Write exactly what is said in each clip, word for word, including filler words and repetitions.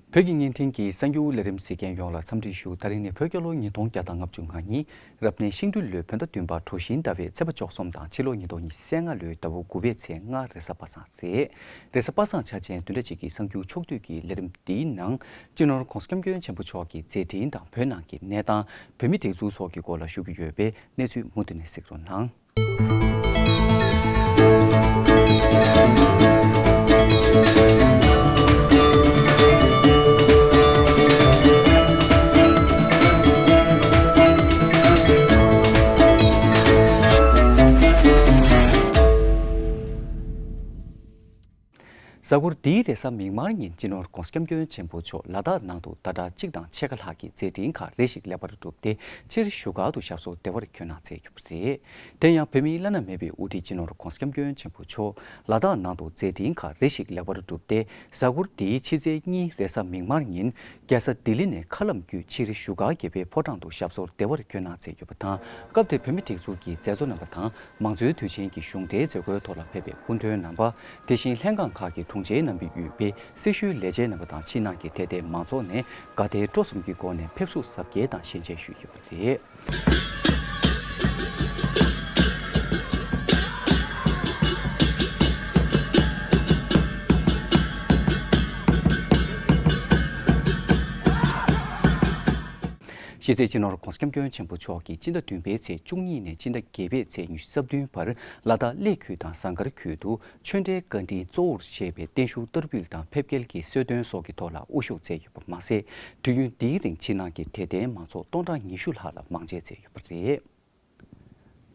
བོད་ཀྱི་བརྙན་འཕྲིན་གྱི་གསར་འགྱུར་ལས་རིམ་གཟིགས་མཁན་ཡོངས་ལ་འཚམས་འདྲི་ཞུ། ད་རིང་ནི་བོད་རྒྱལ་ལོ་ཉིས་སྟོང་བརྒྱ་དང་ལྔ་བཅུ་ང་གཉིས། རབ་གནས་ཤིང་སྦྲུལ་ལོའི་བོད་ཟླ་བདུན་པ་གྲོ་བཞིན་ཟླ་བའི་ཚེས་པ་བཅུ་གསུམ་དང་ཕྱི་ལོ་ཉིས་སྟོང་ཉི་ཤུ་རྩ་ལྔ་ལོའི་ཟླ་བ་དགུ་པའི་ཚེས་ལྔ་རེས་གཟའ་པ་སངས་རེད། རེས་གཟའ་པ་སངས་འཆར་ཅན་བདུན་ཕྲག་གཅིག་གི་གསར་འགྱུར་ཕྱོགས་བསྡུས་ཀྱི་ལས་རིམ་འདིའི་ནང་། སྤྱི་ནོར་༧གོང་ས་༧སྐྱབས་མགོན་ཆེན་པོ་མཆོག་གི་མཛད་འཕྲིན་དང་བོད་ནང་གི་གནས་སྟངས། བོད་མིའི་སྒྲིག་འཛུགས་སོགས་ཀྱི་སྐོར་ལ་ཞུ་གི་ཡོད་པས། གནས་ཚུལ་མུ་མཐུད་ནས་གཟིགས་རོགས་གནང་། གཟའ་འཁོར་འདིའི་རེས་གཟའ་མིག་དམར་ཉིན་སྤྱི་ནོར་༧གོང་ས་༧སྐྱབས་མགོན་ཆེན་པོ་མཆོག་ལ་དྭགས་ནང་དུ་ཟླ་གྲངས་གཅིག་དང་ཕྱེད་ཀ་ལྷག་གི་མཛད་འཕྲིན་ཁག་རེ་ཞིག་ལེགས་པར་གྲུབ་སྟེ། ཕྱིར་བཞུགས་སྒར་དུ་ཞབས་སོར་བདེ་བར་འཁོད་གནང་མཛད་ཡོད་པ་རེད། དེ་ཡང་བོད་མིའི་བླ་ན་མེད་པའི་དབུ་ཁྲིད་སྤྱི་ནོར་༧གོང་ས་༧སྐྱབས་མགོན་ཆེན་པོ་མཆོག་ལ་དྭགས་ནང་དུ་མཛད་འཕྲིན་ཁག་རེ་ཞིག་ལེགས་པར་གྲུབ་སྟེ། གཟའ་འཁོར་འདིའི་ཕྱི་ཚེས་གཉིས་རེས་གཟའ་མིག་དམར་ཉིན། རྒྱལ་ས་ལྡི་ལི་ནས་མཁའ་ལམ་བརྒྱུད་ཕྱིར་བཞུགས་སྒར་རྒྱལ་པོའི་ཕོ་བྲང་དུ་ཞབས་སོར་བདེ་བར་འཁོད་གནང་མཛད་ཡོད་པ་དང་། སྐབས་དེར་བོད་མིའི་སྒྲིག་འཛུགས་ཀྱི་མཛད་གཙོ་རྣམ་པ་དང་། མང་གཙོའི་དུས་ཆེན་གྱི་གཞུང་འབྲེལ་མཛད་སྒོའི་ཐོག་ལ་ཕེབས་པའི་སྐུ་མགྲོན་རྣམ་པ། དེ་བཞིན་ལྷན་ཁང་ཁག་གི་དྲུང་ཆེ་རྣམ་པས་དབུས་པའི་སྲི་ཞུའི་ལས་བྱེད་རྣམ་པ་དང་། ཕྱི་ནང་གི་དད་ལྡན་མང་ཚོགས་ནས་དགའ་དད་སྤྲོ་གསུམ་གྱི་སྒོ་ནས་ཕེབས་བསུ་གཟབ་རྒྱས་དང་ཞལ་མཇལ་ཞུས་ཡོད་པ་རེད། གཞི་རྩའི་སྤྱི་ནོར་༧གོང་ས་༧སྐྱབས་མགོན་ཆེན་པོ་མཆོག་གིས་སྤྱི་ཟླ་བདུན་པའི་ཚེས་བཅུ་གཉིས་ནས་སྤྱི་ཟླ་བརྒྱད་པའི་ཚེས་ཉི་ཤུ་རྩ་བདུན་བར་ལ་དྭགས་གླེ་ཁུལ་དང་ཟངས་དཀར་ཁུལ་དུ་ཆོས་འབྲེལ་བཀའ་དྲིན་གཙོ་བོར་བྱས་པའི་བརྟན་བཞུགས་བསྟར་འབུལ་དང་ཕེབས་སྐྱེལ་གྱི་གསོལ་སྟོན་སོགས་ཀྱི་ཐོག་ལ་དབུ་བཞུགས་མཛད་ཡོད་པ་མ་ཟད། དུས་ཡུན་འདིའི་རིང་ཕྱི་ནང་གི་དད་ལྡན་མང་ཚོགས་སྟོང་ཕྲག་ཉི་ཤུ་ལྷག་ལ་མང་མཇལ་མཛད་ཡོད་པ་རེད།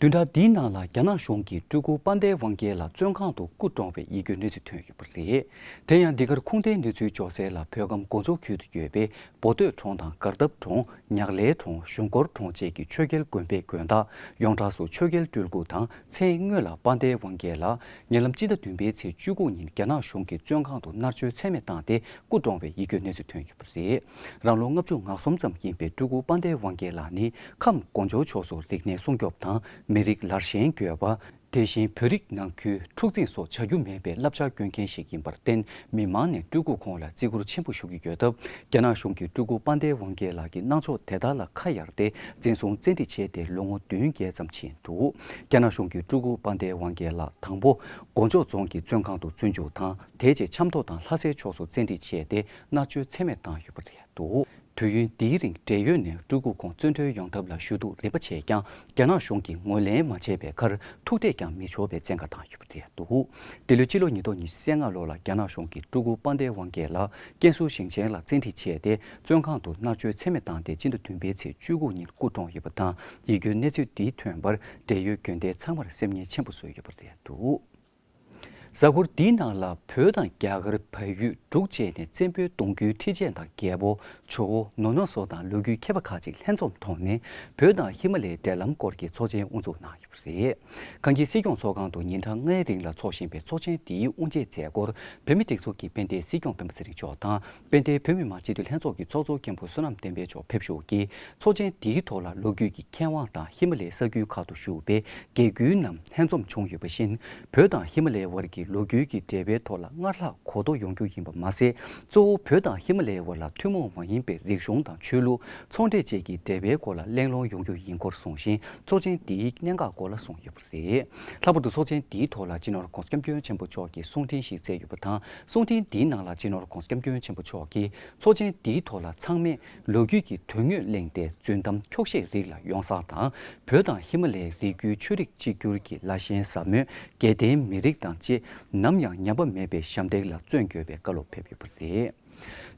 བདུན་ཕྲག་འདིའི་ནང་ལ་རྒྱ་ནག་གཞུང་གིས་སྤྲུལ་སྐུ་དཔལ་ལྡན་དབང་རྒྱལ་ལགས་བཙོན་ཁང་དུ་སྐུ་གྲོངས་པའི་ཡིད་སྐྱོའི་གནས་ཚུལ་ཐོན་ཡོད་པ་རེད། དེ་ཡང་འདི་གར་ཁུངས་ལྡན་གནས་ཚུལ་འབྱོར་གསལ་ལ། བོད་ཁམས་གོ་འཇོ་ཁུལ་དུ་ཡོད་པའི་བོ་སྟོད་གྲོང་དང་། སྒར་འདབས་གྲོང་། ཉག་ལའི་གྲོང་། གཞུང་སྐོར་གྲོང་བཅས་ཀྱི་ཆོས་རྒྱལ་དགོན་པའི་དགོན་བདག་ཡོངས་གྲགས་སུ་ཆོས་རྒྱལ་སྤྲུལ་སྐུ་དང་། མཚན་སྔོན་ལ་དཔལ་ལྡན་དབང་རྒྱལ་ལགས་ཉེ་ལམ་སྤྱི་ཟླ་བདུན་པའི་ཚེས་བཅུ་དགུ་ཉིན་རྒྱ་ནག་གཞུང་གི་བཙོན་ཁང་དུ་མནར་གཅོད་ཚད་མེད་བཏང་སྟེ་སྐུ་གྲོངས་པའི་ཡིད་སྐྱོའི་གནས་ཚུལ་ཐོན་ཡོད་པ་རེད། རང་ལོ་ལྔ་བཅུ་ང་གསུམ་ཙམ་ཡིན་པའི་སྤྲུལ་སྐུ་དཔལ་ལྡན་དབང་རྒྱལ་ལགས་ནི་ཁམས་གོ་འཇོ་ཕྱོགས་སུ་རིག་གནས་སྲུང་སྐྱོབ་དང་། མི་རིགས་ལར་ཞེན་དགོས་པ། དེ་བཞིན་བོད་རིགས་ནང་ཁུལ་འཁྲུག་འཛིང་སོགས་བྱ་རྒྱུ་མེད་པའི་བསླབ་བྱ་སྐྱོན་མཁན་ཞིག་ཡིན་པར་བརྟེན། མི་མང་ནས་སྤྲུལ་སྐུ་ཁོང་ལ་བརྩི་བཀུར་ཆེན་པོ་ཞུ་གི་ཡོད་སྟབས། རྒྱ་ནག་གཞུང་གིས་སྤྲུལ་སྐུ་དཔལ་ལྡན་དབང་རྒྱལ་ལགས་ཀྱི་གནང་ཕྱོགས་དེ་དག་ལ་ཁ་གཡར་ཏེ། འཛིན་བཟུང་བཙན་ཁྲིད་བྱས་ཏེ་ལོ་ངོ་བདུན་བརྒྱད་ཙམ་ཕྱིན་འདུག་རྒྱ་ནག་གཞུང་གིས་སྤྲུལ་སྐུ་དཔལ་ལྡན་དབང་རྒྱལ་ལགས་དང་པོ་གོ་འཇོ་རྫོང་གི་བཙོན་ཁང་དུ་བཙོན་འཇུག་དང་། དེ་རྗེས་ཆབ་མདོ་དང་ལྷ་སའི་ཕྱོགས་སུ་བཙན་ཁྲིད་བྱས་ཏེ། མནར་གཅོད་ཚད་མེད་བཏང་ཡོད་པ་རེད་འདུག་དུས་ཡུན་འདིའི་རིང་འབྲེལ་ཡོད་ནས་སྤྲུལ་སྐུ་ཁོང་བཙོན་གྲོལ་ཡོང་ཐབས་ལ་ཞུ་གཏུག་རིམ་པ་བྱས་ཀྱང་། རྒྱ་ནག་གཞུང་གིས་ངོས་ལེན་མ་བྱས་པའི་ཁར། ཐུག་འཕྲད་ཀྱང་མི་ཆོག་པའི་བཙན་བཀའ་བཏང་ཡོད་པ་རེད་འདུག་འདི་ལོའི་ཕྱི་ལོ་ཉིས་སྟོང་ཉི་ཤུ་རྩ་ལྔ་ལོ་ལ་རྒྱ་ནག་གཞུང་གིས་སྤྲུལ་སྐུ་དཔལ་ལྡན་དབང་རྒྱལ་ལགས་ཀན་སུའུ་ཞིང་ཆེན་ལ་བཙན་ཁྲིད་བྱས་ཏེ། བཙོན་ཁང་དུ་མནར་གཅོད་ཚད་མེད་བཏང་སྟེ། སྤྱི་ཟླ་བདུན་པའི་ཚེས་བཅུ་དགུ་ཉིན་སྐུ་གྲོངས་ཡོད་པ་དང་། ཡིད་སྐྱོའི་གནས་ཚུལ་འདི་ཐོན་པར། འབྲེལ་ཡོད་དགོན་སྡེ་ཚང་མར་སེམས་ངལ་ཆེན་པོ་བཟོས་ཡོད་པ་རེད་འདུག་གཟའ་འཁོར་འདིའི་ནང་ལ་བོད་དང་རྒྱ་གར་བལ་ཡུལ་འབྲུག་བཅས་ནས་བཙན་པོའི་གདུང་རྒྱུད་ཁྲི་ཆེན་དང་རྒྱལ་པོ། ཇོ་བོ། ནོར་གནག་སོགས་དང་ལོ་རྒྱུས་མཁས་པ་ཁག་ཅིག་ལྷན་འཛོམས་ཐོག་ནས་བོད་དང་ཧི་མ་ལའི་འབྲེལ་ལམ་སྐོར་གྱི་ཚོགས་ཆེན་དབུ་འཛུགས་གནང་ཡོད་པ་རེད། གངས་སྐྱིད་སྲིད་སྐྱོང་ཚོགས་ཁང་དུ་ཉིན་གྲངས་ལྔའི་རིང་ལ་འཚོགས་བཞིན་པའི་ཚོགས་ཆེན་འདིའི་དབུ་འབྱེད་མཛད་སྒོར་བོད་མིའི་སྒྲིག་འཛུགས་ཀྱི་དཔལ་ལྡན་སྲིད་སྐྱོང་སྤེན་པ་ཚེ་རིང་མཆོག་དང་། དཔལ་ལྡན་བོད་མི་མང་སྤྱི་འཐུས་ལྷན་ཚོགས་ཀྱི་ཚོགས་གཙོ་མཁན་པོ་བསོད་ནམས་བསྟན་འཕེལ་མཆོག་ཕེབས་ཞུགས་ཀྱིས། ཚོགས་ཆེན་འདིའི་ཐོག་ལ་ལོ་རྒྱུས་ཀྱི་མཁས་དབང་དང་ཧི་མ་ལའི་ས་ཁུལ་ཁག་ཏུ་བཞུགས་པའི་དགེ་རྒན་རྣམས་ལྷན་འཛོམས་བྱུང་ཡོད་པ་བཞིན། བོད་དང་ཧི་མ་ལའི་བར་གྱི་ལོ་རྒྱུས་ཀྱི་འབྲེལ་བའི་ཐོག་ལ་སྔར་ལྷག་གོ་རྟོགས་ཡོང་རྒྱུ་ཡིན་པ་མ་ཟད། གཙོ་བོ་བོད་དང་ཧི་མ་ལའི་བར་ལ་ཐུན་མོང་མ་ཡིན་པའི་རིག་གཞུང་དང་ཆོས་ལུགས། ཚོང་འབྲེལ་བཅས་ཀྱི་འབྲེལ་བའི་སྐོར་ལ་གླེང་སློང་ཡོང་རྒྱུ་ཡིན་སྐོར་གསུངས་ཤིང་། ཚོགས་ཆེན་འདིའི་གནད་འགག་སྐོར་ལ་གསུངས་ཡོད་པ་རེད། ལྷག་པར་དུ་ཚོགས་ཆེན་འདིའི་ཐོག་ལ་སྤྱི་ནོར་༧གོང་ས་༧སྐྱབས་མགོན་ཆེན་པོ་མཆོག་གིས་གསུང་འཕྲིན་ཞིག་སྩལ་ཡོད་པ་དང་། གསུང་འཕྲིན་འདིའི་ནང་ལ་སྤྱི་ནོར་༧གོང་ས་༧སྐྱབས་མགོན་ཆེན་པོ་མཆོག་གིས་ཚོགས་ཆེན་འདིའི་ཐོག་ལ་ཚང་མས་ལོ་རྒྱུས་ཀྱི་དོན་དངོས་གླེང་སྟེ། རྫུན་གཏམ་འཁྱོག་བཤད་རིགས་ལ་ཡོང་བསྲང་དང་། བོད་དང་ཧི་མ་ལའི་རིགས་རྒྱུད་ཆོས་རིག་གཅིག་གྱུར་གྱི་ལ་ཞེན་ཟབ་མོས་དགེ་ལྡན་མི་རིགས་དང་བཅས་ནམ་ཡང་ཉམས་པ་མེད་པའི་ཞབས་འདེགས་ལ་བརྩོན་དགོས་པའི་བཀའ་སློབ་ཕེབས་ཡོད་པ་རེད།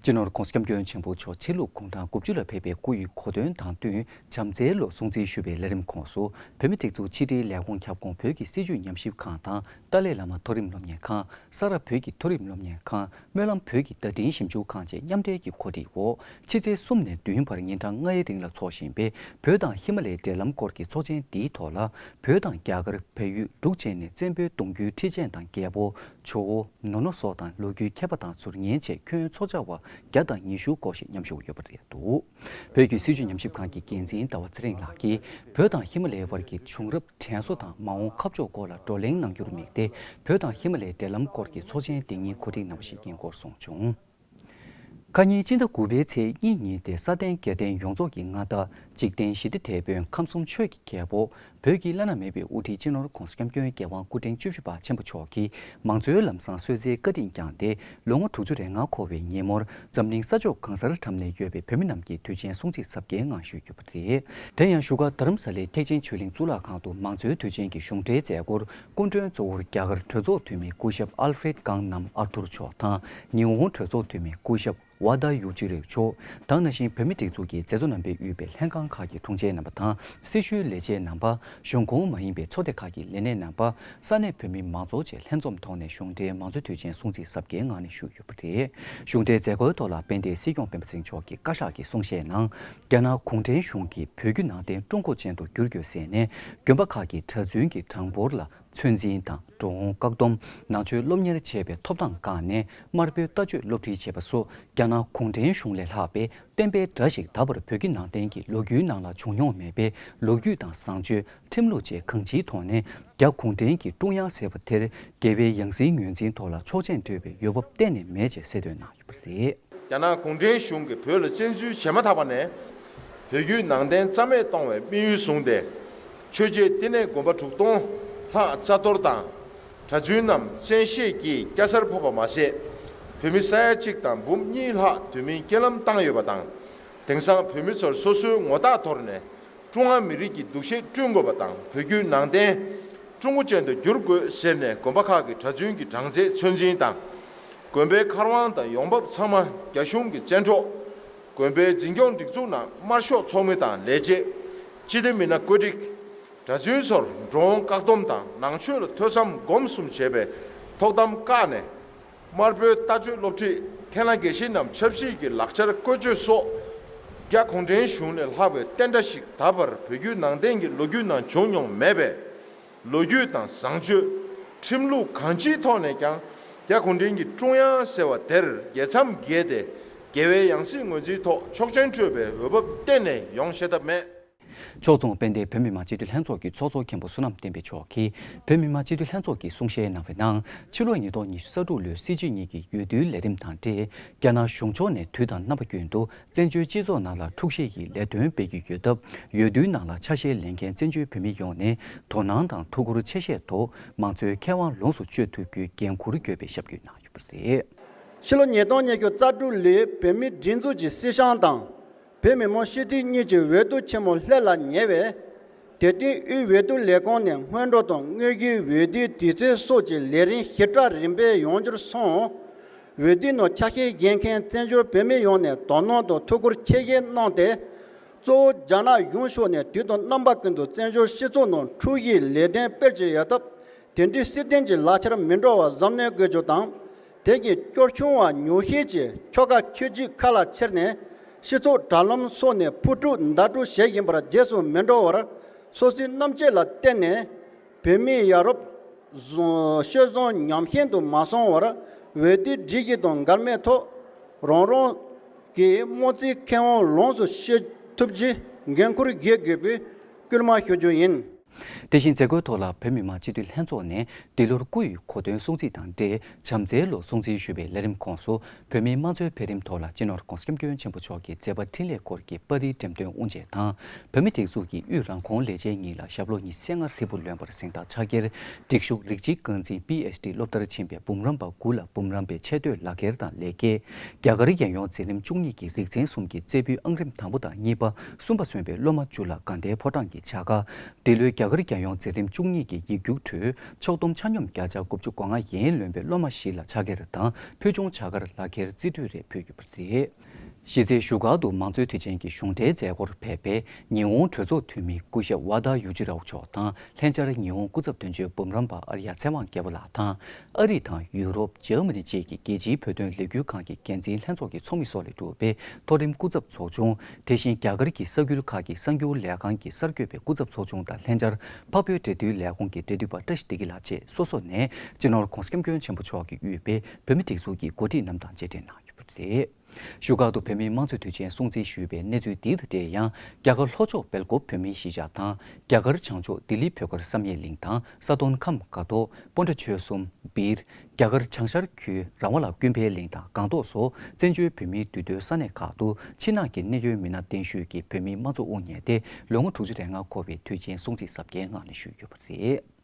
སྤྱི་ནོར་༧གོང་ས་༧སྐྱབས་མགོན་ཆེན་པོ་མཆོག་ཕྱི་ལུགས་གུང་ཐང་དགུ་བཅུ་ལ་ཕེབས་པའི་སྐུ་ཡི་གོ་སྟོན་དང་བསྟུན། བྱམས་བརྩེའི་ལོ་སྲུང་བརྩི་ཞུ་བའི་ལས་རིམ་ཁོངས་སུ། བོད་མིའི་སྒྲིག་འཛུགས་ཕྱི་དྲིལ་ལས་ཁུངས་ཁྱབ་ཁོངས་བོད་ཀྱི་སྲིད་བྱུས་ཉམས་ཞིབ་ཁང་དང་། ཏཱ་ལའི་བླ་མ་མཐོ་རིམ་སློབ་གཉེར་ཁང་། ས་རཱ་བོད་ཀྱི་མཐོ་རིམ་སློབ་གཉེར་ཁང་། སྨོན་ལམ་བོད་ཀྱི་བརྡ་འཕྲིན་ཞིབ་འཇུག་ཁང་བཅས་མཉམ་འབྲེལ་གྱི་གོ་སྒྲིག་འོག་ཕྱི་ཚེས་གསུམ་ནས་བདུན་བར་ཉིན་གྲངས་ལྔའི་རིང་ལ་འཚོགས་བཞིན་པའི་བོད་དང་ཧི་མ་ལའི་འབྲེལ་ལམ་སྐོར་གྱི་ཚོགས་ཆེན་འདིའི་ཐོག་ལ། བོད་དང་རྒྱ་གར། བལ་ཡུལ། འབྲུག་བཅས་ནས་བཙན་པོའི་གདུང་རྒྱུད་ཁྲི་ཆེན་དང་རྒྱལ་པོ། ཇོ་བོ། ནོར་གནག་སོགས་དང་ལོ་རྒྱུས་མཁས་པ་དང་ཟུར་ཉན་བཅས་ཁྱོན་ཚོགས་བཅར་བ་བརྒྱ་དང་ཉི་ཤུ་སྐོར་ཞིག་མཉམ་ཞུགས་ཡོད་པ་རེད་འདུག་བོད་ཀྱི་སྲིད་བྱུས་ཉམས་ཞིབ་ཁང་གི་འགན་འཛིན་ཟླ་བ་ཚེ་རིང་ལགས་ཀྱིས། བོད་དང་ཧི་མ་ལའི་བར་གྱི་བྱུང་རབས། དྲན་གསོ་དང་མ་འོངས་ཁ་ཕྱོགས་སྐོར་ལ་བགྲོ་གླེང་གནང་རྒྱུར་དམིགས་ཏེ། བོད་དང་ཧི་མ་ལའི་འབྲེལ་ལམ་སྐོར་གྱི་ཚོགས་ཆེན་འདི་ཉིད་གོ་སྒྲིག་གནང་བ་ཞིག་ཡིན་སྐོར་གསུངས་བྱུང་། ཁ་ཉིན་སྤྱི་ཟླ་དགུ་པའི་ཚེས་གཉིས་ཉིན་ཏེ་སྲ་བརྟན་རྒྱལ་བསྟན་ཡོངས་རྫོགས་ཀྱི་མངའ་བདག་འཇིག་རྟེན་ཞི་བདེ་དེད་དཔོན་ཁམས་གསུམ་ཆོས་ཀྱི་རྒྱལ་པོ་བོད་ཀྱི་བླ་ན་མེད་པའི་དབུ་ཁྲིད་སྤྱི་ནོར་༧གོང་ས་༧སྐྱབས་མགོན་རྒྱལ་དབང་སྐུ་ཕྲེང་བཅུ་བཞི་པ་ཆེན་པོ་མཆོག་གིས་མང་གཙོའི་ལམ་བཟང་གསོལ་སྩལ་བཀའ་དྲིན་བསྐྱངས་ཏེ། ལོ་ངོ་དྲུག་ཅུ་རེ་ལྔ་འཁོར་བའི་ཉིན་མོར་འཛམ་གླིང་ས་ཕྱོགས་གང་སར་འཁྲབ་གནས་ཡོད་པའི་བོད་མི་རྣམས་ཀྱི་དུས་ཆེན་སྲུང་བརྩི་གཟབ་རྒྱས་གནང་བཞིན་ཡོད་པ་རེད། དེ་ཡང་བཞུགས་སྒར་རྡ་རམ་ས་ལའི་ཐེག་ཆེན་ཆོས་གླིང་གཙུག་ལག་ཁང་དུ་མང་གཙོའི་དུས་ཆེན་གྱི་གཞུང་འབྲེལ་མཛད་སྒོར་སྐུ་མགྲོན་གཙོ་བོར་རྒྱ་གར་གྲོས་ཚོགས་འཐུས་མི་སྐུ་ཞབས་ཨལ་ཧྥེད་གང་ནམ་ཨར་ཐུར་མཆོག་དང་། ཉི་ཧོང་གྲོས་ཚོགས་འཐུས་མི་སྐུ་ཞབས་ཝ་ད་ཡུ་ཅི་རེ་མཆོག་དང་། ནང་བཞིན་བོད་མིའི་སྒྲིག་འཛུགས་ཀྱི་མཛད་གཙོ་རྣམ་པས་དབུས་པའི་ལྷན་ཁང་ཁག་གི་དྲུང་ཆེ་རྣམ་པ་དང་། སྲི་ཞུའི་ལས་བྱེད་རྣམ་པ། གཞུང་ཁོངས་མ་ཡིན་པའི་ཚོགས་སྡེ་ཁག་གི་ལས་སྣེ་རྣམ་པ། ས་གནས་བོད་མིའི་མང་ཚོགས་བཅས་ལྷན་འཛོམས་ཐོག་ནས་གཞུང་འབྲེལ་མང་གཙོའི་དུས་ཆེན་སྲུང་བརྩི་གཟབ་རྒྱས་ངང་ནས་ཞུས་ཡོད་པ་རེད། གཞུང་འབྲེལ་མཛད་སྒོའི་ཐོག་ལ་དཔལ་ལྡན་སྲིད་སྐྱོང་སྤེན་པ་ཚེ་རིང་མཆོག་གིས་བཀའ་ཤག་གི་གསུང་བཤད་ནང་། རྒྱ་ནག་གུང་ཁྲན་གཞུང་གིས་བོད་བརྒྱུད་ནང་བསྟན་ཀྲུང་གོ་ཅན་དུ་བསྒྱུར་དགོས་ཟེར་ནས། དགོན་པ་ཁག་གི་གྲྭ་བཙུན་གྱི་གྲངས་འབོར་ལ་ཚོད་འཛིན་དང་། འགྲོ་འོང་བཀག་སྡོམ། ནང་ཆོས་སློབ་གཉེར་བྱེད་པའི་ཐོབ་ཐང་བཀག་ནས། དམར་པོའི་ལྟ་སྤྱོད་སློབ་ཁྲིད་བྱེད་པ་སོགས་རྒྱ་ནག་གུང་ཁྲན་གཞུང་ལས་ལྷག་པའི་བསྟན་པའི་དགྲ་ཞིག་ད་བར་བོད་བརྒྱུད་ནང་བསྟན་གྱི་ལོ་རྒྱུས་ནང་ལ་བྱུང་མྱོང་མེད་པའི་ལོ་རྒྱུས་དང་བཟང་སྤྱོད། ཁྲིམས་ལུགས་བཅས་གང་ཅིའི་ཐོག་ནས་རྒྱ་གུང་ཁྲན་གྱི་ཀྲུང་དབྱང་ཟེར་བ་དེར་དགེ་བའི་ཡང་སྲིད་ངོས་འཛིན་ཐོག་ལ་ཆོག་མཆན་སྤྲོད་པའི་འོས་བབ་གཏན་ནས་མེད་ཅེས་གསལ་སྟོན་གནང་ཡོད་པ་རེད། རྒྱ་ནག་གུང་ཁྲན་གཞུང་གིས་བོད་ལ་བཙན་འཛུལ་བྱས་མ་ཐག་པ་ནས། བོད་བརྒྱུད་ནང་བསྟན་རྩ་མེད་གཏོང་བའི་དམིགས་ཡུལ་བཟུང་སྟེ། ཆོས་རྗེ་བསྟི་གནས་དགོན་པ་དྲུག་སྟོང་ལྷག་རྩ་གཏོར་དང་། གྲྭ་བཙུན་རྣམས་བཙན་ཤེད་ཀྱིས་སྐྱ་སར་ཕབ་པ་མ་ཟད། བོད་མི་ས་ཡ་གཅིག་དང་འབུམ་གཉིས་ལྷག་དུས་མིན་རྐྱེན་ལམ་བཏང་ཡོད་པ་དང་། དེང་སང་བོད་མི་ཚོར་སོ་སོའི་ངོ་རྟགས་དོར་ནས། ཀྲུང་ཧྭ་མི་རིགས་ཀྱི་འདུ་ཤེས་བསྐྲུན་དགོས་པ་དང་། བོད་བརྒྱུད་ནང་བསྟན་ཀྲུང་གོ་ཅན་དུ་བསྒྱུར་དགོས་ཟེར་ནས། དགོན་པ་ཁག་གི་གྲྭ་བཙུན་གྱི་གྲངས་ཚད་ཚོད་འཛིན་དང་། དགོན་པའི་མཁར་དབང་དང་ཡོང་འབབ་ཚང་མ་རྒྱ་གཞུང་གི་བཙན་འཕྲོག་དགོན་པའི་འཛིན་སྐྱོང་སྒྲིག་འཛུགས་ནང་དམར་ཤོག་ཚོགས་མི་དང་ལས་བྱེད། སྤྱི་བདེ་མི་སྣ་བཀོད་སྒྲིག་གྲྭ་བཙུན་ཚོར་འགྲོ་འོང་བཀག་སྡོམ་དང་། ནང་ཆོས་ལ་ཐོས་བསམ་སྒོམ་གསུམ་བྱེད་པའི་ཐོག་གཏམ་བཀག་ནས། དམར་པོའི་ལྟ་སྤྱོད་སློབ་ཁྲིད། མཁན་བླ་དགེ་བཤེས་རྣམས་ཆབ་སྲིད་ཀྱི་ལག་ཆར་བཀོལ་སྤྱོད་སོགས། རྒྱ་གུང་ཁྲན་གཞུང་ལས་ལྷག་པའི་བསྟན་དགྲ་ཞིག་ད་བར་བོད་བརྒྱུད་ནང་བསྟན་གྱི་ལོ་རྒྱུས་ནང་བྱུང་མྱོང་མེད་པའི། ལོ་རྒྱུས་དང་བཟང་སྤྱོད། ཁྲིམས་ལུགས་གང་ཅིའི་ཐོག་ནས་ཀྱང་། རྒྱ་གུང་ཁྲན་གྱི་ཀྲུང་དབྱང་ཟེར་བ་དེར་རྒྱལ་མཚམས་བརྒལ་ཏེ། དགེ་བའི་ཡང་སྲིད་ངོས་འཛིན་ཐོག་ཆོག་མཆན་སྤྲོད་པའི་འོས་བབ་གཏན་ནས་ཡོང་ཤེས་ཐབས་མེད། ཕྱོགས་མཚུངས་དཔལ་ལྡན་བོད་མི་མང་སྤྱི་འཐུས་ལྷན་ཚོགས་ཀྱི་ཚོགས་གཙོ་མཁན་པོ་བསོད་ནམས་བསྟན་འཕེལ་མཆོག་གིས་བོད་མི་མང་སྤྱི་འཐུས་ལྷན་ཚོགས་ཀྱི་གསུང་བཤད་གནང་བའི་ནང་། ཕྱི་ལོ་ཉིས་སྟོང་ཉི་ཤུ་རྩ་དྲུག་ལོའི་སྲིད་བྱུས་གཉིས་ཀྱི་འོས་བསྡུའི་ལས་རིམ་དང་འབྲེལ། རྒྱ་ནག་གཞུང་ཕྱོགས་ནས་དུས་དང་རྣམ་པ་ཀུན་ཏུ་བཙན་བྱོལ་སྤྱི་ཚོགས་ནང་ལ་འཁྲུག་གཞི་ཡི་ལས་དོན་སྤེལ་གྱི་ཡོད་སྟབས། འོས་བསྡུའི་ནང་ལ་ཆ་ཤས་ལེན་མཁན་བཙན་བྱོལ་བོད་མི་ཡོངས་ནས་དོ་སྣང་དང་ཐུགས་ཁུར་ཆེ་བཞེས་ཐོག་མང་གཙོའི་ཁེ་དབང་ལོངས་སུ་སྤྱོད་ཐུབ་རྒྱུའི་འགན་འཁུར་དགོས་པའི་ཞབས་སྐྱོན་གནང་ཡོད་པ་རེད། ཕྱི་ལོ་ཉིས་སྟོང་ཉི་ཤུ་རྩ་དྲུག་ལོའི་བོད་མིའི་སྒྲིག་འཛུགས་ཀྱི་སྲིད་བྱང་དང་། བོད་མི་མང་སྤྱི་འཐུས་གཉིས་ཀྱི་འོས་བསྡུ་ཆེན་མོ་ལྷད་ལ་ཉེ་བས། དེར་བརྟེན་དབུས་འོས་བསྡུ་ལས་ཁུངས་ནས་སྔོན་འགྲོ་དང་དངོས་བརྒྱུད་འོས་བསྡུའི་དུས་ཚོད་སོགས་ཀྱི་ལས་རིམ་ཞིབ་ཕྲ་རིམ་པས་ཡོང་རྒྱུར་སོང་། འོས་བསྡུའི་ནང་ཆ་ཤས་བཞེས་མཁན་བཙན་བྱོལ་བོད་མི་ཡོངས་ནས་དོ་སྣང་དང་ཐུགས་ཁུར་ཆེ་བཞེས་གནང་སྟེ། གཙོ་བོ་རྒྱ་ནག་གཞུང་ཕྱོགས་ནས་དུས་དང་རྣམ་པ་ཀུན་ཏུ་བཙན་བྱོལ་སྤྱི་ཚོགས་ནང་འཁྲུག་གཞིའི་ལས་དོན་སྤེལ་གྱི་ཡོད་སྟབས། དེ་འདྲའི་སྲིད་དོན་གྱི་ལག་ཆར་མི་འགྲོ་བར་གཟབ་ནན་དགོས་རྒྱུ་དང་། དེ་བཞིན་སྐྱོར་ཆུང་བ་ཉོག་བཤད་ཀྱིས་ཁྱོ་ག་ཁྱོ་རྒྱུག་ཁ་ལ་ཁྱེར་ནས། སྤྱི་ཚོགས་དྲ་ལམ་སོགས་ནས་ཕུ་དཀྲུག་མདའ་དཀྲུག་བྱེད་བཞིན་པར་རྗེས་སུ་མི་འགྲོ་བར། སོ་སོའི་རྣམ་དཔྱོད་ལ་བརྟེན་ནས། བོད་མིའི་ཡ་རབས་བཟང་སྤྱོད་བཟང་ཉམས་ཞན་དུ་མ་སོང་བར། འོས་བསྡུའི་སྒྲིག་གཞི་དང་འགལ་མེད་ཐོག་རང་རང་གི་དམངས་གཙོའི་ཁེ་དབང་ལོངས་སུ་སྤྱོད་ཐུབ་ཀྱི་འགན་འཁུར་འགེལ་དགོས་པའི་སྐུལ་མ་ཞུ་རྒྱུ་ཡིན། དེ་བཞིན་མཛད་སྒོའི་ཐོག་ལ་བོད་མི་མང་སྤྱི་འཐུས་ལྷན་ཚོགས་ནས་འདི་ལོར་སྐུ་ཡི་གོ་སྟོན་སྲུང་བརྩི་དང་འབྲེལ་བྱམས་བརྩེའི་ལོ་སྲུང་བརྩི་ཞུ་བའི་ལས་རིམ་ཁོངས་སུ། བོད་མིའི་དམངས་གཙོའི་འཕེལ་རིམ་ཐོག་ལ་སྤྱི་ནོར་༧གོང་ས་༧སྐྱབས་མགོན་ཆེན་པོ་མཆོག་གི་མཛད་པ་འཕྲིན་ལས་སྐོར་གྱི་པར་རིས་འགྲེམས་སྟོན་དབུ་འབྱེད་དང་། བོད་མིའི་སྒྲིག་འཛུགས་ཀྱི་དབུས་རང་ཁོངས་ལས་བྱེད་གཉིས་ལ་ཞབས་ལོ་ཉི་ཤུ་རྩ་ལྔ་ཧྲིལ་པོ་ལོན་པར་གཟེངས་རྟགས་ཕྱག་འཁྱེར། སྒྲིག་ཞུགས་རིགས་གཅིག་རྐང་འཛིན་པི་ཨེཆ་ཌི་སློབ་མཐར་ཕྱིན་པའི་འབུམ་རམས་པ་དགུ་ལ་འབུམ་རམས་པའི་ཆེ་བསྟོད་ལག་འཁྱེར་དང་ལེགས་སྐྱེས། རྒྱ་གར་རྒྱལ་ཡོངས་འཛིན་རིམ་བཅུ་གཉིས་ཀྱི་རིག་ཚན་གསུམ་གྱི་རྩེ་ཕུད་ཨང་རིམ་དང་པོ་དང་གཉིས་པ། གསུམ་པ་སོན་པའི་སློབ་མ་བཅུ་ལ་དགའ་ལྡན་ཕོ་བྲང་གི་བྱ་དགའ། འདི་ལོའི་རྒྱ་གར་རྒྱལ་ཡོངས་འཛིན་རིམ་བཅུ་གཉིས་ཀྱི་ཡིག་རྒྱུགས་ཁྲོད་ཕྱོགས་བསྡོམས་ཆ་སྙོམས་བརྒྱ་ཆ་དགུ་བཅུ་གོ་ལྔ་ཡན་ལོན་པའི་སློབ་མ་བཞི་ལ་ཕྱག་འཁྱེར་དང་ཕུལ་བྱུང་བྱ་དགར་ལག་འཁྱེར་རྩིས་སྤྲོད་རེ་ཕུལ་ཡོད་པ་རེད། གཞི་རྩའི་བཞུགས་སྒར་དུ་མང་གཙོའི་དུས་ཆེན་གྱི་གཞུང་འབྲེལ་མཛད་སྒོར་ཕེབས་པའི་ཉི་ཧོང་གྲོས་ཚོགས་འཐུས་མི་སྐུ་ཞབས་ཝ་ད་ཡུ་ཅི་རའོ་མཆོག་དང་། ལྷན་བཅར་ཉི་ཧོང་སྐུ་ཚབ་དོན་གཅོད་འབུམ་རམས་པ་ཨར་ཡ་ཚེ་དབང་རྒྱལ་པོ་ལགས་དང་། ཨ་རི་དང་ཡུ་རོབ། འཇར་མ་ནི་བཅས་ཀྱི་རྒྱལ་སྤྱིའི་བོད་དོན་ལས་འགུལ་ཁང་གི་འགན་འཛིན་ལྷན་ཚོགས་ཀྱི་ཚོགས་མི་སོགས་ལས་གྲུབ་པའི་མཐོ་རིམ་སྐུ་ཚབ་ཚོགས་ཆུང་། དེ་བཞིན་རྒྱ་གར་གྱི་ས་ཁུལ་ཁག་གི་གསར་འགྱུར་ལས་ཁང་གི་གསར་འགོད་པའི་སྐུ་ཚབ་ཚོགས་ཆུང་དང་ལྷན་བཅར་འཕགས་བོད་འབྲེལ་མཐུད་ལས་ཁུངས་ཀྱི་འབྲེལ་མཐུད་པ་བཀྲ་ཤིས་བདེ་སྐྱིད་ལགས་བཅས་སོ་སོ་ནས་སྤྱི་ནོར་༧གོང་ས་༧སྐྱབས་མགོན་ཆེན་པོ་མཆོག་གིས་དབུས་པའི་བོད་མི་སྒྲིག་འཛུགས་ཀྱི་འགོ་ཁྲིད་རྣམས་དང་མཇལ་འཕྲད་གནང་ཡོད་པ་རེད། བཞུགས་སྒར་དུ་བོད་མིའི་དམངས་གཙོའི་དུས་ཆེན་སྲུང་བརྩི་ཞུས་པའི་གནས་ཚུལ་འདི་དང་འབྲེལ་ཡང་། རྒྱ་གར་ལྷོ་ཕྱོགས་སྦེལ་ཀོབ་བོད་མིའི་གཞིས་ཆགས་དང་། རྒྱ་གར་བྱང་ཕྱོགས་ལྡི་ལི་བོད་སྒར་བསམ་ཡས་གླིང་དང་ས་དོན་ཁམས་སྒ་ཏོག་སྤོན་ཊ་ཆོལ་གསུམ། སྦིར། རྒྱ་གར་བྱང་ཤར་ཁུལ་ར་ཝ་ལ་ཀུན་ཕན་གླིང་དང་སྒང་ཏོག་སོགས་བཙན་བྱོལ་བོད་མིའི་འདུས་སྡོད་ས་གནས་ཁག་ཏུ་ཕྱི་ནང་གི་གནད་ཡོད་མི་སྣ་གདན་ཞུས་ཀྱིས་བོད་མིའི་དམངས་གཙོ་དབུ་བརྙེས་ཏེ་ལོ་ངོ་དྲུག་ཅུ་རེ་ལྔ་འཁོར་བའི་དུས་ཆེན་སྲུང་བརྩི་གཟབ་རྒྱས་ངང་ནས་ཞུས་ཡོད་པ་རེད།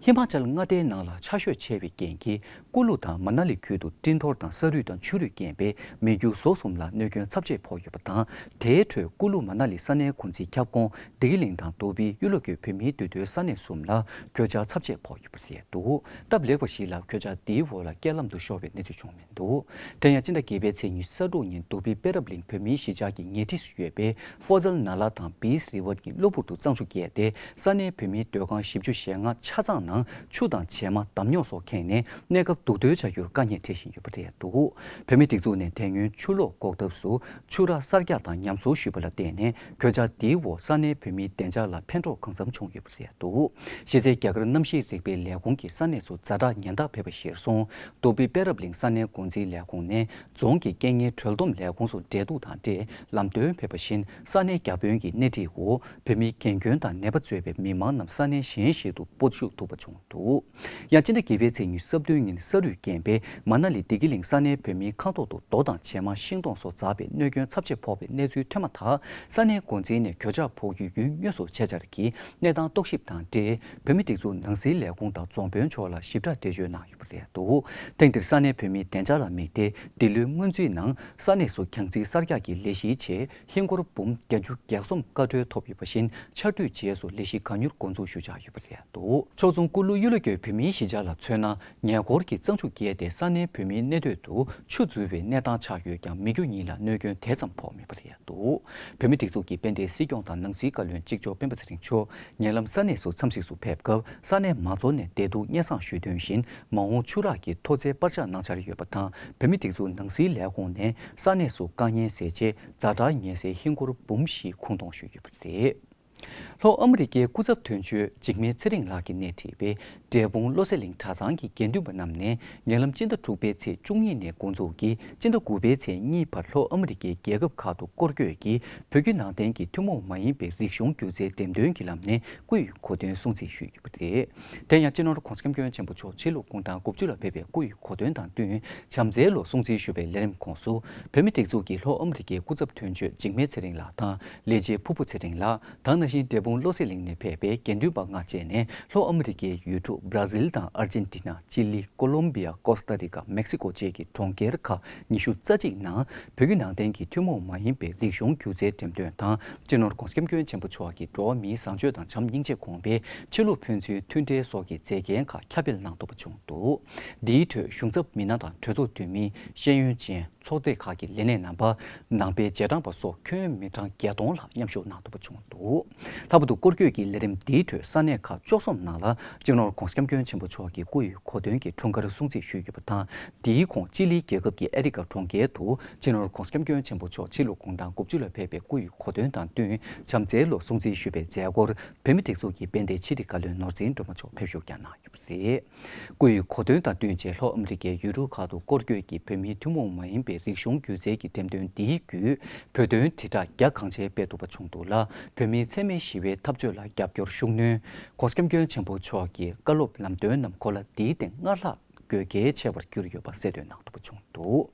ཧི་མ་ཅལ་མངའ་སྡེའི་ནང་ལ་ཆར་ཞོད་ཆེ་བའི་རྐྱེན་གྱིས་ཀུ་ལུ་དང་མ་ན་ལི་ཁུལ་དུ་སྤྲིན་འཐོར་དང་ས་རུད་དང་ཆུ་རུད་རྐྱེན་པས་མི་རྒྱུ་ཟོག་གསུམ་ལ་གནོད་སྐྱོན་ཚབས་ཆེ་ཕོག་ཡོད་པ་དང་། དེའི་ཁྲོད་ཀུ་ལུ་མ་ན་ལི་ས་གནས་འགོ་འཛིན་ཁྱབ་ཁོངས་བདེ་སྐྱིད་གླིང་དང་དོ་པི་གཡུ་ལོ་རྒྱལ་བོད་མིའི་འདུས་སྡོད་ས་གནས་གསུམ་ལ་གོད་ཆག་ཚབས་ཆེ་ཕོག་ཡོད་པ་རེད་འདུག་སྟབས་ལེགས་པ་ཞིག་ལ་གོད་ཆག་འདིའི་འོག་ལ་རྐྱེན་ལམ་དུ་ཤོར་བའི་གནས་ཚུལ་བྱུང་མི་འདུག་དེ་ཡང་སྤྱི་ཟླ་བརྒྱད་པའི་ཚེས་ཉི་ཤུ་རྩ་དྲུག་ཉིན་དོ་པི་པེ་རབ་གླིང་བོད་མིའི་གཞིས་ཆགས་ཀྱི་ཉེ་འཁྲིས་སུ་ཡོད་པའི་ཧྥོ་ཛལ་ན་ལ་དང་བིས་རི་ཝར་གྱི་གློ་བུར་དུ་གཙང་ཆུ་རྒྱས་ཏེ་ས་གནས་བོད་མིའི་སྡོད་ཁང་བཞི་བཅུ་ཞེ་ལྔ་ཆ་ཚང་ནང་ཆུ་དང་བྱེ་མ་འདམ་ཉོག་སོགས་ཁེངས་ནས་གནས་སྐབས་སྡུག་ཏོའི་ཆ་རྒྱུར་དཀའ་ངལ་འཕྲད་བཞིན་ཡོད་པ་རེད་འདུག་བོད་མིའི་སྒྲིག་འཛུགས་ནས་དེ་སྔོན་ཆུ་ལོག་འགོག་ཐབས་སུ་ཆུ་རགས་གསར་རྒྱག་དང་ཉམས་གསོ་ཞུས་པ་ལ་བརྟེན་ནས་གོད་ཆག་འདིའི་འོག་ས་གནས་བོད་མིའི་བདེ་འཇགས་ལ་ཕན་གྲོགས་གང་འཚམ་བྱུང་ཡོད་པ་རེད་འདུག་གཞི་རྩའི་རྒྱ་གར་གནམ་གཤིས་རིག་པའི་ལས་ཁུངས་ཀྱིས་ས་གནས་སུ་ཛ་དྲག་ཉེན་བརྡ་ཕེབས་པ་གཞིར་བཟུང་། དོ་པི་པེ་རབ་གླིང་ས་གནས་འགོ་འཛིན་ལས་ཁུངས་ནས་རྫོང་གི་རྐྱེན་ངན་གྲོལ་སྡོམ་ལས་ཁུངས་སུ་འབྲེལ་གཏུག་དང་འབྲེལ་ལམ་སྟོན་ཕེབས་པ་བཞིན་ས་གནས་བརྒྱ་དཔོན་གྱི་སྣེ་ཁྲིད་འོག་བོད་མི་རྒན་རྒོན་དང་ནད་པ་གཙོས་པའི་མི་མང་རྣམས་ས་གནས་གཞན་ཞིག་ཏུ་སྤོ་བཅུག་ཐུབ་པ་བྱུང་འདུག་ཡང་སྤྱི་ཟླ་བརྒྱད་པའི་ཚེས་ཉི་ཤུ་རྩ་བདུན་ཉིན་ས་རུད་རྐྱེན་པས་མ་ན་ལི་བདེ་སྐྱིད་གླིང་ས་གནས་བོད་མིའི་ཁང་ཐོག་ཏུ་རྡོ་དང་བྱེ་མ་ཤིང་སྡོང་སོགས་འཛག་པའི་གནོད་སྐྱོན་ཚབས་ཆེ་ཕོག་པའི་གནས་ཚུལ་ཐོན་མ་ཐག་ས་གནས་འགོ་འཛིན་ནས་གོད་ཆག་ཕོག་ཡུལ་ཡུལ་དངོས་སུ་ཆེད་བཅར་གྱིས་གནས་སྟངས་རྟོག་ཞིབ་དང་འབྲེལ་བོད་མིའི་སྒྲིག་འཛུགས་ནང་སྲིད་ལས་ཁུངས་དང་རྫོང་དཔོན་མཆོག་ལ་ཞིབ་ཕྲ་འགྲེལ་བརྗོད་གནང་ཡོད་པ་རེད་འདུག་ཐེངས་འདིར་ས་གནས་བོད་མིའི་བདེ་འཇགས་ལ་དམིགས་ཏེ་འདི་ལོའི་སྔོན་རྩིས་ནང་ས་གནས་སུ་གྱང་རྩིས་གསར་རྒྱག་གི་ལས་གཞིའི་ཆེད་ཧིན་སྒོར་འབུམ་བརྒྱད་ཅུ་གྱ་གསུམ་བཀའ་འཁྲོལ་ཐོབ་ཡོད་པ་བཞིན་ཆར་དུས་རྗེས་སུ་ལས་གཞི་གང་མྱུར་འགོ་འཛུགས་ཞུ་འཆར་ཡོད་པ་རེད་འདུག་ཕྱོགས་མཚུངས་ཀུ་ལུ་གཡུ་ལོ་རྒྱལ་བོད་མིའི་གཞིས་ཆགས་ལ་མཚོན་ན་ཉེ་འཁོར་གྱི་གཙང་ཆུ་རྒྱས་ཏེ་ས་གནས་བོད་མིའི་གནས་སྡོད་དུ་ཆུ་འཛུལ་བའི་གནས་སྟངས་ཆགས་ཡོད་ཀྱང་མི་རྒྱུ་གཉིས་ལ་གནོད་སྐྱོན་དེ་ཙམ་ཕོག་མེད་པ་རེད་འདུག་བོད་མིའི་སྒྲིག་འཛུགས་ཀྱི་དཔལ་ལྡན་སྲིད་སྐྱོང་དང་ནང་སྲིད་བཀའ་བློན་གཅིག་ལྕོགས་སྤེན་པ་ཚེ་རིང་མཆོག་ཉེ་ལམ་ས་གནས་སུ་འཚམས་གཟིགས་སུ་ཕེབས་སྐབས་ས་གནས་མང་ཚོགས་ནས་བདེ་སྡུག་སྙན་སེང་ཞུས་དོན་བཞིན་མ་འོངས་ཆུ་རགས་ཀྱི་མཐོ་ཚད་པར་ཆག་གནང་འཆར་ཡོད་པ་དང་བོད་མིའི་སྒྲིག་འཛུགས་ནང་སྲིད་ལས་ཁུངས་ནས་ས་གནས་སུ་དཀའ་ངལ་སེལ་ཆེད་ཛ་དྲག་ཉེན་སེལ་ཧིན་སྒོར་འབུམ་བཞི་ཁུངས་གཏོང་ཞུས་ཡོད་པ་རེད། ལྷོ་ཨ་མི་རི་ཀའི་སྐུ་ཚབ་དོན་གཅོད་འཇིགས་མེད་ཚེ་རིང་ལགས་ཀྱིས་སྣེ་ཁྲིད་པའི་འབྲས་སྤུངས་བློ་གསལ་གླིང་གྲྭ་ཚང་གི་དགེ་འདུན་པ་རྣམས་ནས་ཉེ་ལམ་སྤྱི་ཟླ་དྲུག་པའི་ཚེས་བཅུ་གཉིས་ནས་འགོ་འཛུགས་ཀྱིས་སྤྱི་ཟླ་དགུ་པའི་ཚེས་གཉིས་བར་ལྷོ་ཨ་མི་རི་ཀའི་རྒྱལ་ཁབ་ཁག་ཏུ་སྐོར་སྐྱོད་ཀྱིས་བོད་བརྒྱུད་ནང་བསྟན་གྱི་ཐུན་མོང་མ་ཡིན་པའི་རིག་གཞུང་སྒྱུ་རྩལ་འགྲེམས་སྟོན་གྱི་ལམ་ནས་སྐུ་ཡི་གོ་སྟོན་སྲུང་བརྩི་ཞུས་ཡོད་པ་རེད། དེ་ཡང་སྤྱི་ནོར་༸གོང་ས་༸སྐྱབས་མགོན་ཆེན་པོ་མཆོག་ཕྱི་ལོ་གུང་སྟངས་དགུ་བཅུ་ལ་ཕེབས་པའི་སྐུ་ཡི་གོ་སྟོན་དང་བསྟུན་བྱམས་བརྩེའི་ལོ་སྲུང་བརྩི་ཞུ་བའི་ལས་རིམ་ཁོངས་སུ་བོད་མིའི་སྒྲིག་འཛུགས་ཀྱི་ལྷོ་ཨ་མི་རི་ཀའི་སྐུ་ཚབ་དོན་གཅོད་འཇིགས་མེད་ཚེ་རིང་ལགས་དང་ལས་བྱེད་ཕུར་བུ་ཚེ་རིང་ལགས། དེ་ནང་བཞིན་འབྲས་སྤུངས་བློ་གསལ་གླིང་ནས་ཕེབས་པའི་དགེ་འདུན་པ་ལྔ་བཅས་ནས་ལྷོ་ཨ་མི་རི་ཀའི་ཡུལ་གྲུ་བྷ་ར་ཟིལ་དང་ཨར་ཇེན་ཊི་ན། ཅི་ལི། ཀོ་ལོམ་བི་ཡ། ཀོ་སྟ་རི་ཀ། མེག་སི་ཀོ་བཅས་ཀྱི་གྲོང་ཁྱེར་ཁག་ཉི་ཤུ་རྩ་གཅིག་ནང་བོད་བརྒྱུད་ནང་བསྟན་གྱི་ཐུན་མོང་མ་ཡིན་པའི་རིག་གཞུང་སྒྱུ་རྩལ་འགྲེམས་སྟོན་དང་། སྤྱི་ནོར་༸གོང་ས་༸སྐྱབས་མགོན་ཆེན་པོ་མཆོག་གི་འགྲོ་བ་མིའི་བཟང་སྤྱོད་དང་བྱམས་སྙིང་རྗེ་དགོངས་པའི་ཆོས་ལུགས་ཕན་ཚུན་མཐུན་འབྲེལ་སོགས་ཀྱི་མཛད་འགན་ཁག་ཁྱབ་སྤེལ་གནང་ཐུབ་པ་བྱུང་འདུག་འདིའི་ཁྲོད་གཞུང་ཚབ་མི་སྣ་དང་གྲོས་ཚོགས་འཐུས་མི། ཤེས་ཡོན་ཅན། ཚོགས་སྡེ་ཁག་གི་ལས་སྣེ་རྣམ་པ། ནང་པའི་རྗེས་འབྲང་པ་སོགས་ཁྱོན་མི་གྲངས་བརྒྱད་སྟོང་ལྷག་མཉམ་ཞུགས་གནང་ཐུབ་པ་བྱུང་འདུག་ལྷག་པར་དུ་སྐོར་སྐྱོད་ཀྱི་ལས་རིམ་འདིའི་ཁྲོད་ས་གནས་ཁག་བཅུ་གསུམ་ནང་ལ་སྤྱི་ནོར་༸གོང་ས་༸སྐྱབས་མགོན་ཆེན་པོ་མཆོག་གི་སྐུ་ཡི་གོ་སྟོན་གྱི་འཁྲུངས་སྐར་སྲུང་བརྩི་ཞུས་ཡོད་པ་དང་། འདིའི་ཁོངས་ཅི་ལིའི་རྒྱལ་ཁབ་ཀྱི་ཨེ་རི་ཀ་གྲོང་ཁྱེར་དུ་སྤྱི་ནོར་༸གོང་ས་༸སྐྱབས་མགོན་ཆེན་པོ་མཆོག་ཕྱི་ལོ་གུང་སྟངས་དགུ་བཅུ་ལ་ཕེབས་པའི་སྐུ་ཡི་གོ་སྟོན་དང་བསྟུན་བྱམས་བརྩེའི་ལོ་སྲུང་བརྩི་ཞུ་བའི་མཛད་སྒོར་བོད་མིའི་སྒྲིག་འཛུགས་ཀྱི་དཔལ་ལྡན་ཕྱི་དྲིལ་བཀའ་བློན་ནོར་འཛིན་སྒྲོལ་མ་མཆོག་ཕེབས་ཞུགས་ཀྱང་གནང་ཡོད་པ་རེད། སྐུ་ཡི་གོ་སྟོན་དང་བསྟུན་བྱས་ལྷོ་ཨ་མི་རི་ཀའི་ཡུལ་གྲུ་ཁག་ཏུ་སྐོར་སྐྱོད་ཀྱིས་བོད་མིའི་ཐུན་མོང་མ་ཡིན་པའི་རིག་གཞུང་སྒྱུ་རྩལ་གྱི་འགྲེམས་སྟོན་འདིའི་བརྒྱུད་བོད་དོན་དྲིལ་བསྒྲགས་རྒྱ་གང་ཆེ་སྤེལ་ཐུབ་པ་བྱུང་འདུག་ལ། བོད་མིའི་འཚེ་མེད་ཞི་བའི་འཐབ་རྩོད་ལ་རྒྱབ་སྐྱོར་ཤུགས་སྣོན། ༸གོང་ས་༸སྐྱབས་མགོན་ཆེན་པོ་མཆོག་གི་བཀའ་སློབ་ལམ་སྟོན་རྣམས་གོ་ལ་འདིའི་སྟེང་སྔར་ལྷག་དགོས་གལ་ཆེ་བར་གྱུར་ཡོད་པ་གསལ་སྟོན་གནང་ཐུབ་པ་བྱུང་འདུག་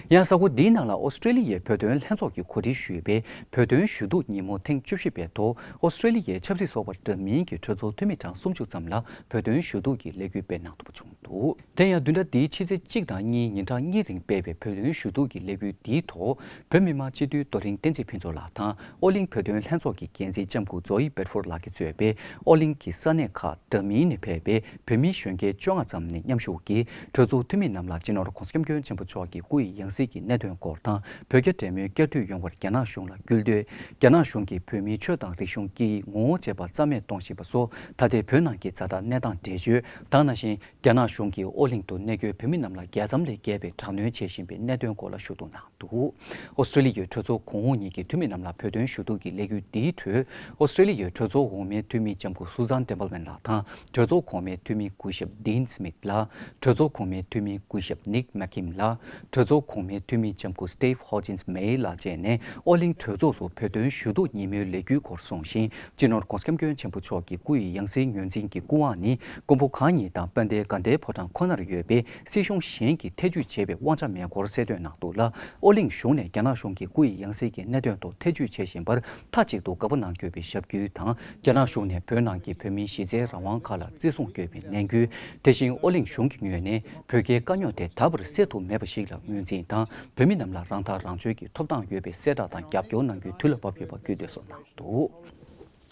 ཡང་གཟའ་འཁོར་འདིའི་ནང་ལ་ཨོ་སི་ཀྲེ་ལི་ཡའི་བོད་དོན་ལྷན་ཚོགས་ཀྱིས་གོ་སྒྲིག་ཞུས་པའི་བོད་དོན་ཞུ་གཏུག་ཉིན་མོ་ཐེངས་བཅུ་བཞི་པའི་ཐོག་ཨོ་སི་ཀྲེ་ལི་ཡའི་ཆབ་སྲིད་ཚོགས་པ་འདྲ་མིན་གྱི་གྲོས་ཚོགས་འཐུས་མི་གྲངས་སུམ་ཅུ་ཙམ་ལ་བོད་དོན་ཞུ་གཏུག་གི་ལས་འགུལ་སྤེལ་གནང་ཐུབ་པ་བྱུང་འདུག་དེ་ཡང་བདུན་ཕྲག་འདིའི་ཕྱི་ཚེས་གཅིག་དང་གཉིས་ཉིན་གྲངས་གཉིས་རིང་སྤེལ་བའི་བོད་དོན་ཞུ་གཏུག་གི་ལས་འགུལ་འདིའི་ཐོག་བོད་མི་མང་སྤྱི་འཐུས་རྡོ་རིང་བསྟན་འཛིན་ཕུན་ཚོགས་ལགས་དང་ཨོ་གླིང་བོད་དོན་ལྷན་ཚོགས་ཀྱི་འགན་འཛིན་ལྕམ་སྐུ་ཛོ་ཡི་བེད་ཕོར་ལགས་ཀྱིས་གཙོས་པའི་ཨོ་གླིང་གི་ས་གནས་ཁག་འདྲ་མིན་ནས་ཕེབས་པའི་བོད་མི་གཞོན་སྐྱེས་བཅོ་ལྔ་ཙམ་ནས་མཉམ་ཞུགས་ཀྱིས་གྲོས་ཚོགས་འཐུས་མི་རྣམས་ལ་སྤྱི་ནོར་༸གོང་ས་༸སྐྱབས་མགོན་ཆེན་པོ་མཆོག་གི་སྐུ་ཡི་ཡང་སྲིད་ཀྱི་གནད་དོན་སྐོར་དང་། བོད་རྒྱ་འབྲེལ་མོལ་བསྐྱར་མཐུད་ཡོང་བར་རྒྱ་ནག་གཞུང་ལ་སྐུལ་འདེད། རྒྱ་ནག་གཞུང་གིས་བོད་མིའི་ཆོས་དང་རིག་གཞུང་སྐད་ཡིག་ངོ་བོ་བཅས་པ་རྩ་མེད་གཏོང་བཞིན་པ་སོགས་ད་ལྟའི་བོད་ནང་གི་ཛ་དྲག་གནས་སྟངས་འགྲེལ་བརྗོད་དང་། ནང་བཞིན་རྒྱ་ནག་གཞུང་གིས་ཨོ་གླིང་དུ་གནས་འཁོད་བོད་མི་རྣམས་ལ་རྒྱལ་མཚམས་ལས་བརྒལ་བའི་དྲག་གནོན་བྱེད་བཞིན་པའི་གནད་དོན་སྐོར་ལ་ཞུ་གཏུག་གནང་འདུག་ཨོ་སི་ཀྲེ་ལི་ཡའི་གྲོས་ཚོགས་གོང་འོག་གཉིས་ཀྱི་འཐུས་མི་རྣམས་ལ་བོད་དོན་ཞུ་གཏུག་གི་ལས་འགུལ་འདིའི་ཁྲོད་ཨོ་སི་ཀྲེ་ལི་ཡའི་གྲོས་ཚོགས་འོག་མའི་འཐུས་མི་ལྕམ་སྐུ་སུ་ཛན་ཏེམ་པལ་མན་ལགས་དང་། གྲོས་ཚོགས་གོང་མའི་འཐུས་མི་སྐུ་ཞབས་ཌིན་སྨིཐ་ལགས། གྲོས་ཚོགས་གོང་མའི་འཐུས་མི་སྐུ་ཞབས་ནིག་མེག་ཁིམ་ལགས། གྲོས་ ཚོགས་གོང་མའི་འཐུས་མི་ལྕམ་སྐུ་Steve Hodgins་May་ལགས་བཅས་ནས་ཨོ་གླིང་གྲོས་ཚོགས་སུ་བོད་དོན་ཞུ་གཏུག་ཉིན་མོའི་ལས་འགུལ་སྐོར་གསུངས་ཤིང་། སྤྱི་ནོར་༧གོང་ས་༧སྐྱབས་མགོན་ཆེན་པོ་མཆོག་གི་སྐུ་ཡི་ཡང་སྲིད་ངོས་འཛིན་གྱི་སྐུ་དབང་ནི་མགོན་པོ་གང་ཉིད་དང་དཔལ་ལྡན་དགའ་ལྡན་ཕོ་བྲང་ཁོ་ནར་ཡོད་པའི་སྲིད་གཞུང་གཞན་གྱིས་ཐེ་བྱུས་བྱེད་པའི་དབང་ཆ་མེད་སྐོར་གསལ་སྟོན་གནང་འདུག་ལ། ཨོ་གླིང་གཞུང་ནས་རྒྱ་ནག་གཞུང་གིས་སྐུ་ཡི་ཡང་སྲིད་ཀྱི་གནད་དོན་ཐོག་ཐེ་བྱུས་བྱེད་བཞིན་པར་མཐའ་གཅིག་ཏུ་དགག་པ་གནང་དགོས་པའི་ཞབས་སྐུལ་དང་། རྒྱ་ནག་གཞུང་ནས་བོད་ནང་གི་བོད་མིའི་གཞི་རྩའི་རང་དབང་ཁག་ལ་བརྩི་སྲུང་དགོས་པའི་ནན་སྐུལ། དེ་བཞིན་ཨོ་གླིང་གཞུང་གི་ངོས་ནས་བོད་རྒྱའི་དཀའ་རྙོག་དེ་ད་བར་སེལ་ཐུབ་མེད་པ་ཞིག་ལ་ངོས་འཛིན་དང་། བོད་མི་རྣམས་ལ་རང་ཐག་རང་གཅོད་ཀྱི་ཐོབ་ཐང་ཡོད་པའི་གསལ་བསྒྲགས་དང་རྒྱབ་སྐྱོར་གནང་རྒྱུའི་དུས་ལ་བབ་ཡོད་པ་སྐུལ་འདེད་སོགས་གནང་འདུག།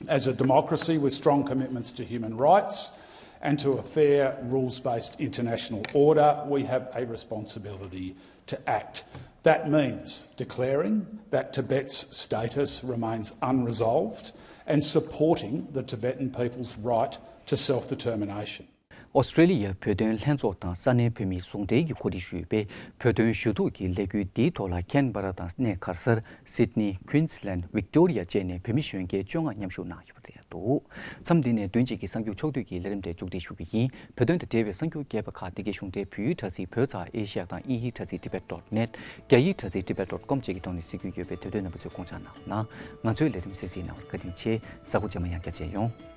As a democracy with strong commitments to human rights and to a fair rules-based international order, we have a responsibility to act. That means declaring that Tibet's status remains unresolved and supporting the Tibetan people's right to self-determination. ཨོ་སི་ཀྲེ་ལི་ཡའི་བོད་དོན་ལྷན་ཚོགས་དང་ས་གནས་བོད་མིའི་ཟུང་འབྲེལ་གྱིས་གོ་སྒྲིག་ཞུས་པའི་བོད་དོན་ཞུ་གཏུག་གི་ལས་འགུལ་འདིའི་ཐོག་ལ་ཁེན་བྷ་ར་དང་གནས་གར་སར། སིད་ནི། ཀུན་སི་ལན། ཝིག་ཏོ་རི་ཡ་བཅས་ནས་བོད་མི་གཞོན་སྐྱེས་བཅོ་ལྔ་མཉམ་ཞུགས་གནང་ཡོད་པ་རེད་འདུག། མཚམས་འདི་ནས་བདུན་གཅིག་གི་གསར་འགྱུར་ཕྱོགས་བསྡུས་ཀྱི་ལས་རིམ་དེ་མཇུག་སྒྲིལ་ཞུ་རྒྱུ་ཡིན། བོད་དོན་དང་འབྲེལ་བའི་གསར་འགྱུར་རྒྱས་པ་ཁག་འདི་གའི་གཞུང་འབྲེལ་བོད་ཡིག་དྲ་ཚིགས་བོད་ཚགས་ཨེ་ཤི་ཡ་དང་དབྱིན་ཡིག་དྲ་ཚིགས་tibet dot net། རྒྱ་ཡིག་དྲ་ཚིགས་tibet dot com་བཅས་ཀྱི་ཐོག་ནས་གཟིགས་རྒྱུ་ཡོད་པས་དེ་དོན་རྣམ་པ་ཚོས་དགོངས་འཇགས་གནང་རོགས་གནང་། ང་ཚོའི་ལས་རིམ་གསན་གཟིགས་གནང་བར་བཀའ་དྲིན་ཆེ། གཟའ་འཁོར་རྗེས་མ་ཡང་བསྐྱར་མཇལ་ཡོང་།